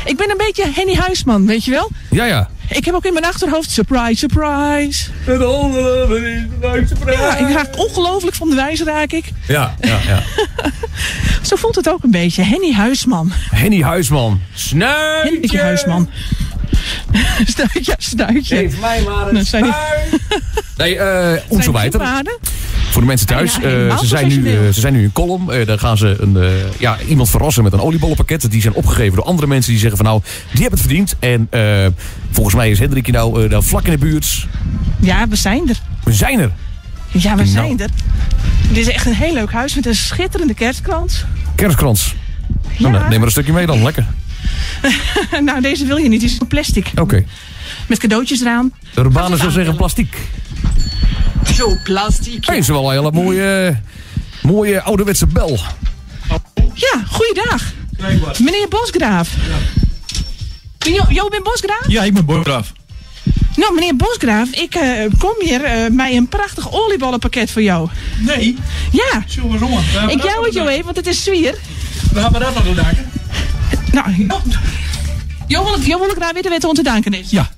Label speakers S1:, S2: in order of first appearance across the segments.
S1: Ik ben een beetje Henny Huisman, weet je wel?
S2: Ja, ja.
S1: Ik heb ook in mijn achterhoofd surprise, surprise. Ja, ik raak ongelooflijk van de wijs raak ik.
S2: Ja, ja, ja.
S1: Zo voelt het ook een beetje. Henny Huisman.
S2: Henny Huisman. Snuitje.
S1: Henny Huisman. Snuitje, snuitje.
S2: Geef mij maar een
S1: Nou, zijn die-
S2: Nee, om zo
S1: Zijn die
S2: weiter.
S1: paarden?
S2: Voor de mensen thuis,
S1: Ah, ja, helemaal
S2: ze, zijn nu,
S1: professioneel.
S2: ze zijn nu in Kollum. Daar gaan ze een, ja, iemand verrassen met een oliebollenpakket. Die zijn opgegeven door andere mensen die zeggen van nou, die hebben het verdiend. En volgens mij is Hendrikje nou daar vlak in de buurt.
S1: Ja, we zijn er.
S2: We zijn er.
S1: Ja, we
S2: Nou.
S1: zijn er. Dit is echt een heel leuk huis met een schitterende kerstkrans.
S2: Kerstkrans.
S1: Ja.
S2: Nou, neem maar een stukje mee dan, lekker.
S1: nou, deze wil je niet. Die is van plastic.
S2: Oké.
S1: Met cadeautjes eraan.
S2: De Urbanen zou zeggen plastiek.
S1: Zo, plastic.
S2: Hey, is wel een hele mooie, mooie ouderwetse bel.
S1: Ja, goeiedag. Meneer Bosgraaf. Jo, Jo bent Bosgraaf?
S3: Ja, ik ben Bosgraaf.
S1: Nou, meneer Bosgraaf, ik kom hier met een prachtig oliebollenpakket voor jou.
S3: Nee,
S1: Ja,
S3: zullen we zongen?
S1: ik jou het jou even, want het is zwier.
S3: We hebben dat nog te danken.
S1: Nou, Jo wil, jo wil ik daar weten wat om te danken is.
S3: Ja.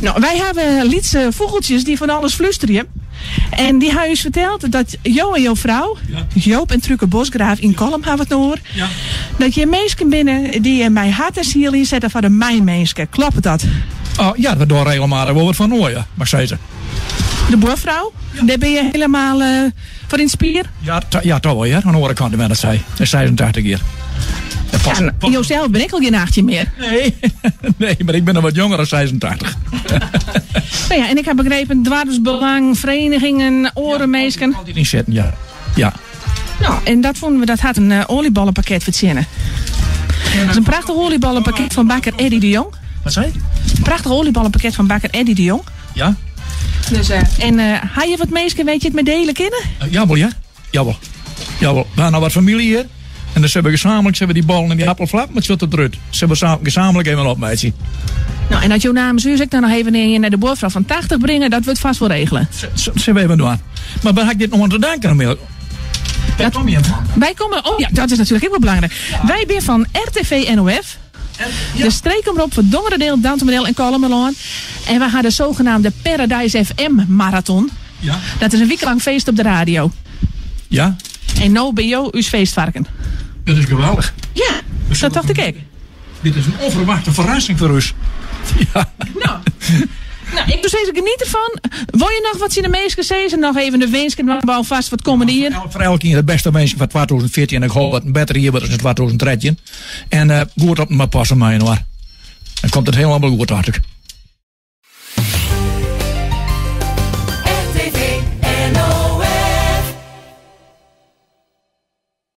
S1: Nou, wij hebben lietse vogeltjes die van alles fluisteren. En die hebben ons verteld dat Jo en jouw vrouw,
S3: Ja.
S1: Joop en Truke Bosgraaf in Kolm hebben het nog,
S3: Ja.
S1: dat je meesken binnen die in mijn hart en ziel inzetten van de mijn meeske. Klopt dat?
S3: Oh, ja, we doen regelmatig wel wat van nooien, maar zei ze.
S1: De boervrouw, daar ben je helemaal voor in het spier.
S3: Ja, ja, toch wel, ja. Aan de andere kant, dat zei. Dat is 86 keer. Dat past-
S1: Ja,
S3: past-
S1: Jozelf ben ik al geen 18 meer.
S3: Nee, nee, maar ik ben nog wat jonger dan 86.
S1: Nou ja, en ik heb begrepen, dwarsbelang, verenigingen, orenmeesken.
S3: Altijd in zitten, ja. Ja.
S1: Nou, en dat vonden we, dat had een oliebollenpakket verzinnen. Dat is een prachtig oliebollenpakket van bakker Eddy de Jong.
S3: Wat zei je?
S1: Een prachtig oliebollenpakket van bakker Eddy de Jong.
S3: Ja?
S1: Dus, en ga je wat meesken, weet je het met delen kennen?
S3: Jawel, ja. Jawel. Jawel. We hebben nou wat familie hier. En dus hebben we gezamenlijk ze hebben die ballen en die appelflap, maar het zit eruit. Ze hebben gezamenlijk even op, meisje.
S1: Nou, en dat jouw naam zuur, ik dan nog even een naar de boervrouw van 80 brengen, dat wordt vast wel regelen.
S3: Ze we even doen. Maar waar had ik dit nog aan te danken, Emil? Daar kom je van.
S1: Wij komen, oh ja, dat is natuurlijk ook wel belangrijk. Wij zijn van RTV NOF. De streekomroep voor Dongerendeel, Dantumerdeel en Kollumerlân. En we gaan de zogenaamde Paradise FM Marathon.
S3: Ja.
S1: Dat is een week lang feest op de radio.
S3: Ja,
S1: En nou ben jou uw feestvarken.
S3: dat is geweldig.
S1: Ja, dat dacht ik ook.
S3: Dit is een onverwachte verrassing voor ons. Ja.
S1: Nou, nou ik doe steeds geniet ervan. Wil je nog wat in de meeste zeggen? Nog even de wens, maar alvast wat komen hier.
S3: Voor elk jaar de beste mensen van 2014. En ik hoop dat een beter hier wordt dan 2013. En goed op maar passen mij hoor. Dan komt het helemaal goed, dacht ik.